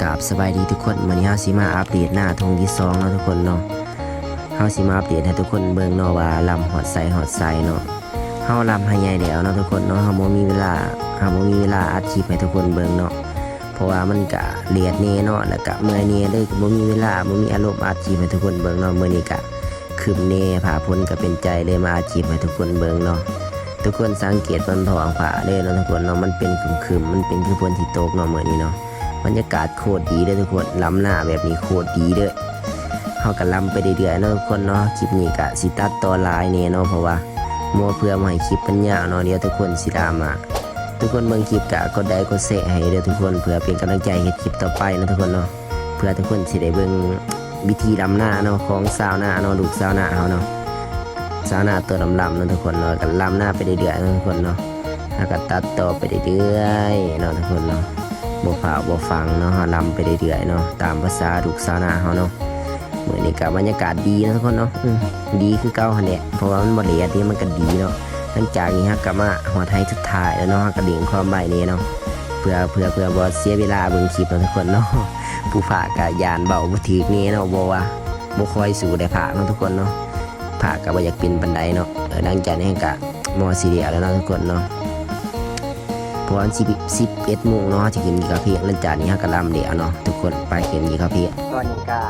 ກາບສະບາຍດີທຸກຄົນ, ມື້ນີ້ເຮົາຊິມາອັບເດດນາທົ່ງທີສອງເນາະທຸກຄົນເນາະ. ເຮົາຊິມາອັບເດດໃຫ້ທຸກຄົນເບິ່ງເນາະວ່າລຳຮອດໃສຮອດໃສເນາະ. ເຮົາລຳໃຫ້ໃຫຍ່ແລ້ວເນາະທຸກຄົນເນາະ, ເຮົາບໍ່ມີເວລາ ເຮົາບໍ່ມີເວລາອັດຄລິບໃຫ້ທຸກຄົນເບິ່ງເນາະ ເພາະວ່າມັນກະແດດແດ່ເນາະ ແລ້ວກະເມື່ອຍແດ່ເລີຍ ບໍ່ມີເວລາ ບໍ່ມີອາລົມອັດຄລິບໃຫ້ທຸກຄົນເບິ່ງເນາະ. ມື້ນີ້ກະຄຶ້ມແດ່ ຟ້າຝົນກະເປັນໃຈ ເລີຍມາອັດຄລິບໃຫ້ທຸກຄົນເບິ່ງເນາະ. ທຸກຄົນສັງເກດເບິ່ງທ້ອງຟ້າເດີເນາະທຸກຄົນເນາະ, ມັນເປັນຄຶ້ມໆ ມັນເປັນຄືຝົນຊິຕົກເນາະມື້ນີ້ເນາະ. ບັນຍາກາດໂຄດດີເດີທຸກຄົນ, ລຳນາແບບນີ້ໂຄດດີເດີ. ເຮົາກະລຳໄປເລື້ອຍໆເນາະທຸກຄົນເນາະ. ຄລິບນີ້ກະຊິຕັດຕໍ່ຫຼາຍແດ່ເນາະ ເພາະວ່າບໍ່ເພື່ອບໍ່ໃຫ້ຄລິບມັນຍາວເນາະ, ດຽວທຸກຄົນຊິດຣາມາ. ທຸກຄົນເບິ່ງຄລິບກະກົດໄລກົດແຊໃຫ້ເດີທຸກຄົນ ເພື່ອເປັນກຳລັງໃຈເຮັດຄລິບຕໍ່ໄປເນາະທຸກຄົນເນາະ, ເພື່ອທຸກຄົນຊິໄດ້ເບິ່ງວິທີລຳນາເນາະ ຂອງຊາວນາເນາະ ລູກຊາວນາເຮົາເນາະ. ຊາວນາຕົວດຳໆເນາະທຸກຄົນເນາະ, ກະລຳນາໄປເລື້ອຍໆເນາະທຸກຄົນເນາະ. ເຮົາກະຕັດຕໍ່ໄປເລື້ອຍໆເນາະທຸກຄົນເນາະ, ບໍ່ຟ້າວບໍ່ຟັ່ງເນາະ, ເຮົາລຳໄປເລື້ອຍໆເນາະ ຕາມພາສາລູກຊາວນາເຮົາເນາະ. ມື້ນີ້ກະບັນຍາກາດດີເນາະທຸກຄົນເນາະ, ອືມ ດີຄືເກົ່າຫັ້ນແຫຼະ ເພາະວ່າມັນບໍ່ແດດເດ ມັນກະດີເນາະ. ຫຼັງຈາກນີ້ເຮົາກະມາຮອດໄຮ່ສຸດທ້າຍແລ້ວເນາະ, ເຮົາກະເລັ່ງຄວາມໄວແດ່ເນາະ ເພື່ອ ເພື່ອ ເພື່ອບໍ່ເສຍເວລາເບິ່ງຄລິບເນາະທຸກຄົນເນາະ. ຜູ້ພາກກະຢ້ານເວົ້າບໍ່ຖືກແດ່ເນາະ, ບໍ່ວ່າບໍ່ຄ່ອຍສູ້ໄດ້ພາກເນາະທຸກຄົນເນາະ, ພາກກະບໍ່ຢາກເປັນປານໃດເນາະ. ເອີ ຫຼັງຈາກນີ້ເຮົາກະມໍຊິແລ້ວແລ້ວເນາະທຸກຄົນເນາະ, ເພາະວ່າມັນສິບ ສິບເອັດໂມງເນາະ ເຮົາຊິຂຶ້ນກິນກາເຟ. ຫຼັງຈາກນີ້ເຮົາກະລຳແລ້ວເນາະທຸກຄົນ, ໄປຂຶ້ນກິນກາເຟ. ຕອນນີ້ກະ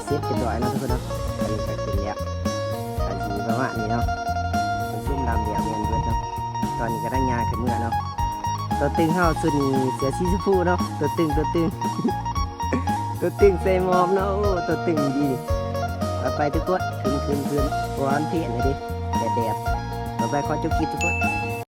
ເສັດຮຽບຮ້ອຍເນາະທຸກຄົນເນາະ, ຕອນນີ້ກະຂຶ້ນແລ້ວ ກະຊິປະມານນີ້ເນາະ, ປະຊຸມລຳແລ້ວແມ່ນເບິດເນາະ. ຕອນນີ້ກຳລັງຍ່າງຂຶ້ນເມືອເນາະ. ຕົວຕຶງເຮົາຊຸດນີ້ເສື້ອສີຊົມພູເນາະ, ຕົວຕຶງ ຕົວຕຶງ ຕົວຕຶງໃສ່ໝອກເນາະ, ໂອ້ ຕົວຕຶງດີ. ໄປ ໄປທຸກຄົນ ຂຶ້ນ ຂຶ້ນ ຂຶ້ນ ເພາະວ່າມັນເພນແລ້ວເດ້ ແດດໆ. ໄປ ໄປ ຂໍຈົບຄລິບທຸກຄົນ.